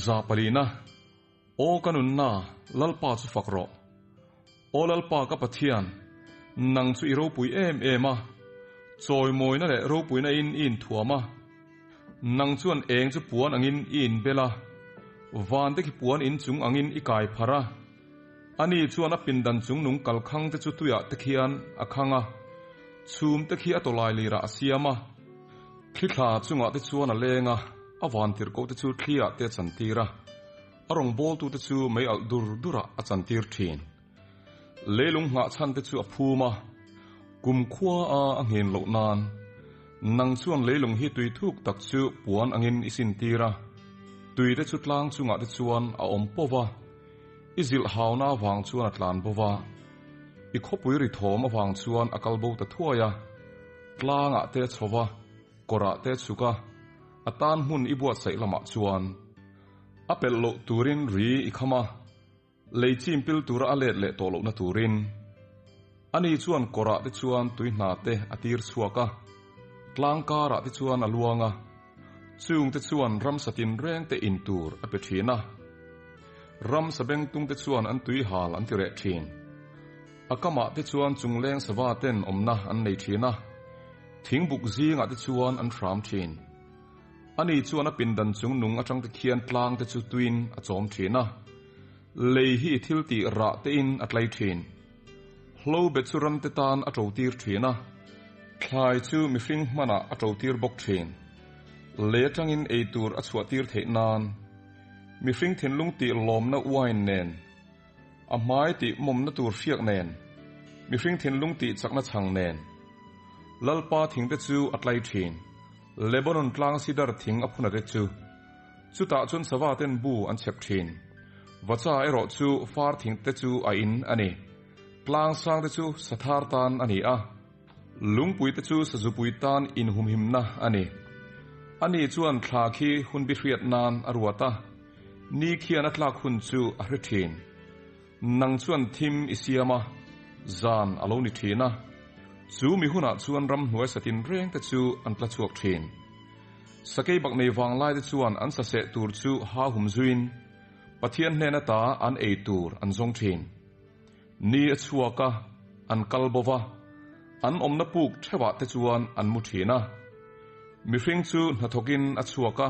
Zapalina, Aw ka nunna, Lalpa chu fak rawh. Aw Lalpa ka Pathian, nang chu i ropui em em a, chawimawina leh ropuina in i inthuam a. Nang chuan eng chu puan angin i inbel a, van te khi puan inchung angin i kai pharh a. Ani chuan a pindan chungnung kalkhang te chu tuiah te khian a khang a, chhum te khi a tawlai lirah a siam a. Thli thla chungah te chuan a leng a, a vantirhkoh te chu thli ah te a chantir a, a rawngbawltu te chu mei alh dur durah a chantir thin. Leilung nghah chhan te chu a phum a, kumkhua a a nghen loh nan nang chuan leilung hi tui thuk tak chu puan angin i sintir a, tui te chu tlang chungah te chuan a awm pawh va. I zilh hauna avang chuan a tlan bo va, i khawpui ri thawm avang chuan a kal bo ta thuai a, tlangah te a chho va, kawrah te a chhuk a, a tan hmun i buatsaih lamah chuan a pelh loh turin ri i kham a, lei chim pil tura a let leh tawh lohna turin. Ani chuan kawrah te chuan tui hna te a tir chhuak a, tlang karah te chuan a luang a, Chung te chuan ramsa tinreng te in tur a pe thin a, ramsa bengtung te chuan an tui hal an ti reh thin. A kamah te chuan chungleng sava ten awmna an nei thin a, thingbuk zingah te chuan an hram thin. Ani chuan a pindan chung nung atang te khian tlang te chu tuin a chawm thin a, lei hi thil tih rah tein a tlai thin. Hlo bet chu ram te tan a to tir thin a, thlai chu mihring hmanah a to tir bawk thin. Lei atangin ei tur a chhuah tir theih nan mihring thinlung tih lawmna wine nen, a hmai tih mawmna tur hriak nen, mihring thinlung tih chakna chhang nen. Lalpa thing te chu a tlai thin, Lebanon tlang sidar thing a phun a te chu. Chutah chuan sava ten bu an chhep thin. Vacha erawh chu far thing te chu a in a ni. Tlang sang te chu sathar tan a ni a, lungpui te chu sazupui tan inhumhimna a ni. Ani chuan thla khi hun bihriat nan a ruat a, ni khian a tlak hun chu a hre thin. Nang chuan thim i siam a, zan a lo ni thin a, chu mi hunah chuan ramhnuai satin reng te chu an tla chhuak thin. Sakei bak nei vang lai te chuan an saseh tur chu ha hum zuiin Pathian hnen ata an ei tur an zawng thin. Ni a chhuak a, an kal bo va, an awmna puk theuhah te chuan an mu thin a. Mihring chu hnathawkin a chhuak a,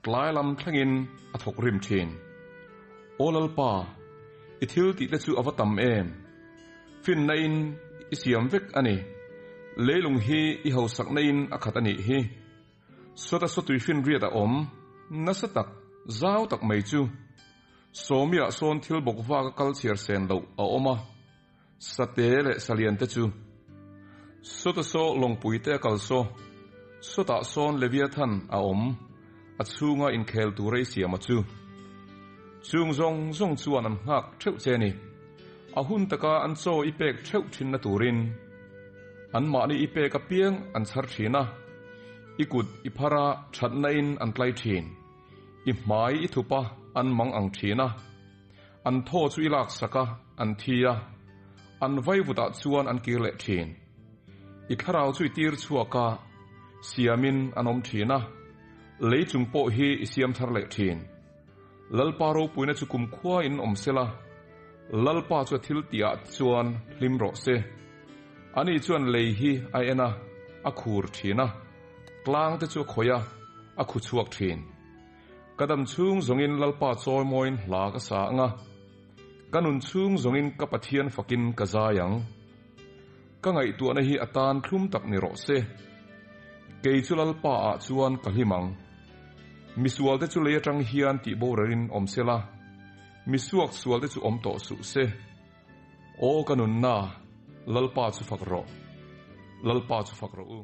tlai lam thlengin a thawk rim thin. Aw Lalpa, i thil tih te chu a va tam em! Finna in i siam vek a ni. Leilung hi i hausakna in a khat a nih hi. Sawta sawtui finriat a awm nasa tak, zau tak mai chu. Sawmiah sawn thil bawk vak a kal chhiar sen loh a awm a, sate leh salian te chu. Sawta saw lawngpui te a kal saw, sawtah sawn Leviathan a awm, a chhunga inkhel tura i siam a chu. Chung zawng zawng chuan an nghak theuh che ni. A hun taka an chaw i pek theuh thinna turin anmahni i pek apiang an chhar thin a, i kut i phar a thatna in an tlai thin, i hmai i thup a an mang ang thin a, an thaw chu i laksak a an thi a, an vaivutah chuan an kir leh thin. I thlarau chu i tir chhuak a, siamin an awm thin a, lei chung pawh hi i siam thar leh thin. Lalpa ropuina chu kumkhua in awm sela, Lalpa chu a thil tihah chuan hlim rawh se. Ani chuan lei hi a en a, a khur thin a, tlang te chu a khawih a, a khu chhuak thin. Ka dam chhung zawngin Lalpa chawimawiin hla ka sa ang a, ka nun chhung zawngin ka Pathian fakin ka zai ang. Ka ngaihtuahna hi a tan thlum tak ni rawh se. Kei chu Lalpa ah chuan ka hlim ang. Misualte chu lei atang hian tih borarin awm se la, misuak sualte chu awm tawh suh se. Aw ka nunna, Lalpa chu fak rawh. Lalpa chu fak rawh u.